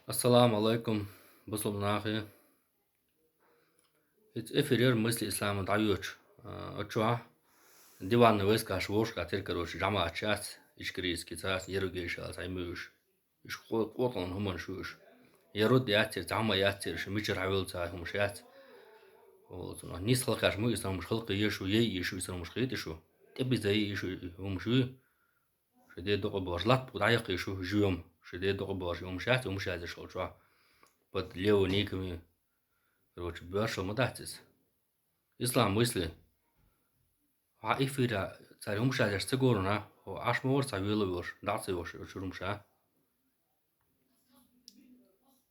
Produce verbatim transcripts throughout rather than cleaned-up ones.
Ассаламу алайкум, бусалба нахи. Эфир яр мысли ислама дӀайоьдуш. А, ачу а диванный войскаш вовшка тир, короче, жамаат яц, ичкерийский цац, еру гейшал цай муьйш. Иш къо-, къоталан хӀуманаш ю иш. Еру яццер, цхьа хӀума яццер, иш мичара хьавелла цхьа хӀумаш яц. О, цунах нийса халкъаш ма ю, иса хӀумаш халкъ еш ю, ей еш ю, иса хӀумаш хеташ ю. ТӀепиза ей еш ю, хӀумаш ю. Ши де дукъа болаш латт бу дӀаяккха еш ю, живем. Ши де дукъа болаш хӀумаш яц, хӀумаш яц иш халчу. Под левыми никами. Короче, боьршал ма дац иза. Ислам мысли. Хьа эфира цари хӀумаш яц еш ца горна, хьо Ӏаш ма вар цхьа вела волаш, дӀа ца йолаш, ачу хӀумаш а.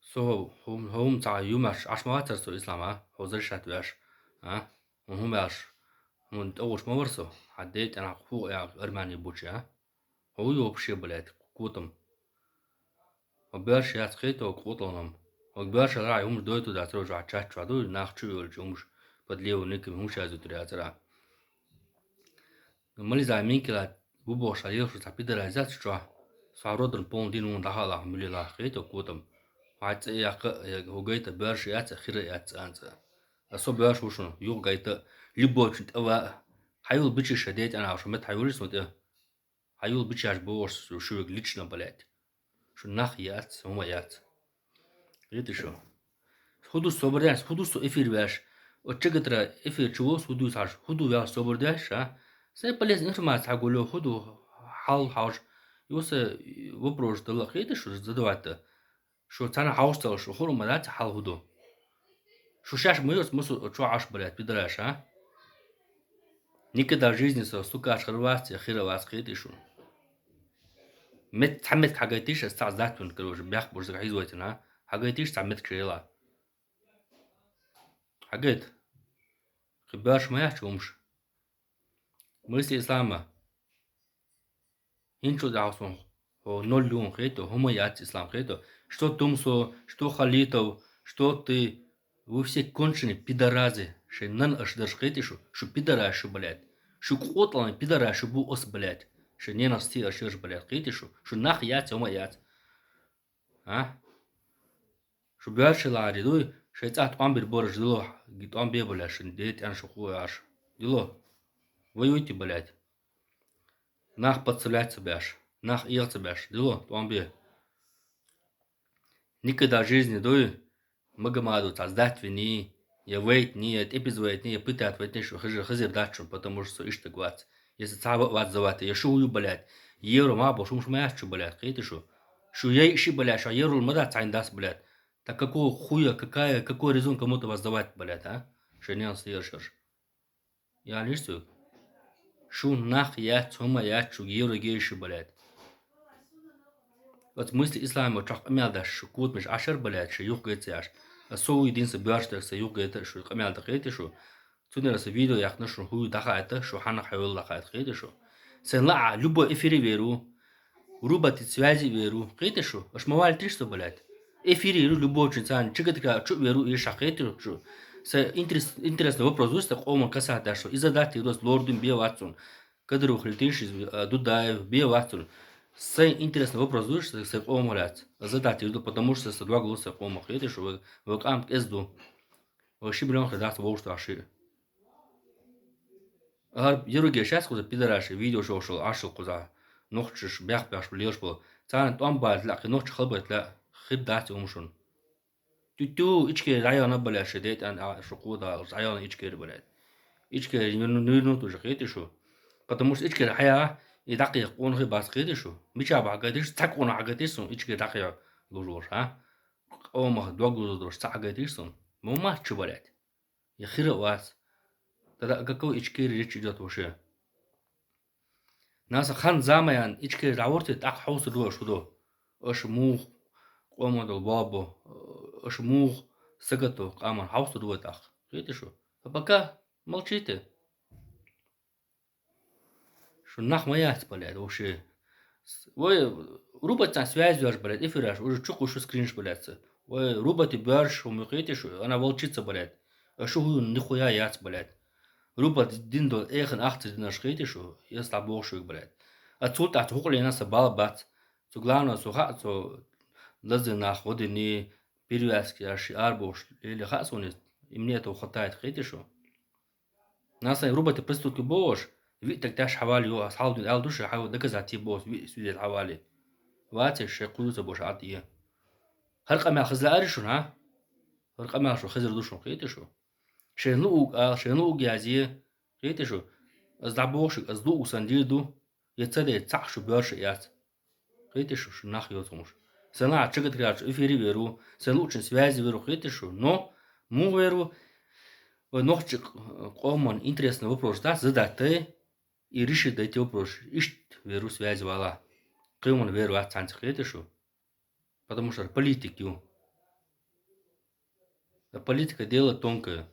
Со хӀу-, хӀу-, хӀу-, хӀу-, цхьа юмаш Ӏаш ма вацар со ислама, хьо заршат веш, а? ХӀун хӀумаш, хӀун тӀагӀуш ма вар со, хьа де тӀана ху я армяне буча, а? Хьо вообще, блядь, котам. Хьо боьрша яц хету, хьо къоталан. Хьо боьрша лара хӀумаш дойту дац, рожа чачва ду, нах чу йолчу хӀумаш, под левыми никами хӀумаш яз ю тир яцара. Мализа минкила ву бохуш, ша лелаш цхьа пидорас яц чохь. Со родерна полный дин вуна дӀахалахь, муьлилахь, хету котам. Хьай цӀе яккха, я хӀу гайта боьрша яц, хира яц цӀанца. А со боьрша ву шуна, юха гайта, любовчун тӀе ваа. Хьайвул бичиш ша де тӀана, шу мет хьайвулиш сон тӀе. Хьайвул бичаш бохуш, шу вег лично, блядь. Шу нах яц, хӀума яц. Видишь, шу. ХӀу ду собар деш, хӀу ду со эфир веш. От чагатра эфир чу вос, хӀу ду саш, хӀу ду веш собар деш, а? Сайн полезная информация хьагулю, хӀу ду хьал хьауш. Юса вопрос дала хеташ шу задавать-то. Шу цана хьауш цал, шу хурума дац хьал хӀу ду. Шу шаш муйос мусу чу Ӏаш, блядь, пидораш, а? Никогда в жизни со стукаш хир вац, я хира вац, хеташ шу. Мет, цхьа мет хьагайтиш, ас цхьа затвин, короче, бяхбуш зага хьизвайтина, а? Хьагайтиш цхьа мет кшела. Хьагайт. Хи баш ма яхчу умш. Мысли ислама. Хинчу дагьсун, хо ноль юн хето, хӀума яц ислам хето. Что Тумсо, что Халитов, что ты, вы все конченые пидоразы. Шей нан аш дарш хетишу, шу пидораш шу, блядь. Шу къоталан пидораш шу бу ос, блядь. Шей ненас ти аш ерш, блядь, хетишу. Шу нах яц, хӀума яц. А? Шу боьрши лари дуй, шей цӀа тӀом бир бораш дило, ги тӀом бе, блядь, шин де тӀян шу ху аш. Дило. Воюйте, блядь. Нах подставлять ца беш, нах эгӀа ца беш, дило, тӀом бе. Никогда в жизни дуй, Магомаду цхьа сдать вини, я вейтни, я тӀепиз вейтни, я пытать вейтни, шу хижа хизир дац шун, потому что со иштта вац. Если цхьа ва-, вац завати, я шу ю, блядь, евро ма бо, шумш ма яц шу, блядь, кхетий шу? Шу яй ши, блядь, шу евро ма дац цхьайн дас, блядь. Так какого хуя, какая, какой резон кому-то вас сдавать, блядь, а? Шенен слышишь? Я лишь цу. Шу нах яц, хӀума яц, шу евро гейши, блядь. Вот мысли ислама чохь къамел даш, шу кутмаш ашар, блядь, шу юх гайцаш. А со уй дин са боьрш даш, са юх гайта, шу къамел да хетий шу. Цунера са видео яхна шу хӀуй даха это, шу хьанах хьавел даха это хетий шу. Сайн лаа, любой эфире веру. Рубати связи веру. Кхетий шу? Аш ма валитиш со, блядь. Эфире веру любой чин цан. Чигатка чу веру, и ша хетий шу. Са интерес-, интересный вопрос, уста къоман касат даш шу. И задать и рос лордун бе ватсун. Кадыров хилтиш, э, Дудаев бе ватсун. Сайн интересный вопрос, уста са къоман лац. Задать и ру, потому что са два голоса къоман. Кхетий шу? Ва, ва къам кез ду. Ва ши миллион хи дац вовш таши. Ар еруге шас куза пидораши видео шоушал ашал куза. Нохчиш бях бяш леш бо. Цана тӀом бал ла, кхи нохч халбат ла, хир дац умшун. Тю-тю, ичке района, блядь, ши дет ан, а, шу куда, района ичке, блядь. Ичке нур-, нур-, нур-, тоже хетий шу. Потому что ичке хая, и дакъи къон хи бас хетий шу. Мича ба гатиш, цак он агатиш сун, ичке дакъи лужош, а? Къомах дог лужош, ца агатиш сун. Мума чу, блядь. Я хира вас. Тогда о какой Ичкерии речь идёт вообще? Наса хан замаян Ичкери раворте, так хаус руа шудо. Аш мух къомадал бабо. Аш мух сагато къаман хаус руа так. Хетий шу? А пока молчите. Шу нах ма яц, блядь, вообще. С-, вай, рубат цан связь вяж, блядь, эфираш, уже чуку шу скринш, блядь, ца. Вай, рубати бяж, шу мюкъетиш, она волчица, блядь. А шу ху нихуя яц, блядь. Рубат дин дол, эхен ахцы дин аш хетиш, я слабо шу, блядь. А цулт ат хукълена са бал бац. Цу главное, су ха, цу лазар нах, гӀо дини, перевязки еш, арабохаш лелае хаьа суна, и мне этого хватает, кхетий шу. Нагахь санна рубать проститутка бохаш, виъ таг тӀехьашка хьавалийта, аз хьалдуьйна аьле ду шоана, хьа доказать е бохаш, виъ свидетель хьавалийта. Вац, шоай кхузза ца бохаш Ӏад е. ХӀара къамаьл хезар ду шуна, хӀа? ХӀара къамаьл шоана хезар ду шуна, кхетий шу. Шоана луъург ала, шоана луъург язъе, кхетий шу. Аз дӀабоху шуга, аз луъург санна дийр ду, е ца дайта цхьаккха шу боьрша яц. Кхетий шу, шу нах йоцу хӀумаш. Сан нах чагатхарчу эфире вер ву, сан луъучун связи вер ву, кхетий шу. Но муха вер ву? Вай нохчийн къоман интересный вопрос дац, задать дай, и решить дайта вопрос. Иштта вер ву связи вала. Кхин хӀуманна вер вац цхьаьнца, кхетий шу. Потому что политик ю. А политика дело тонкое.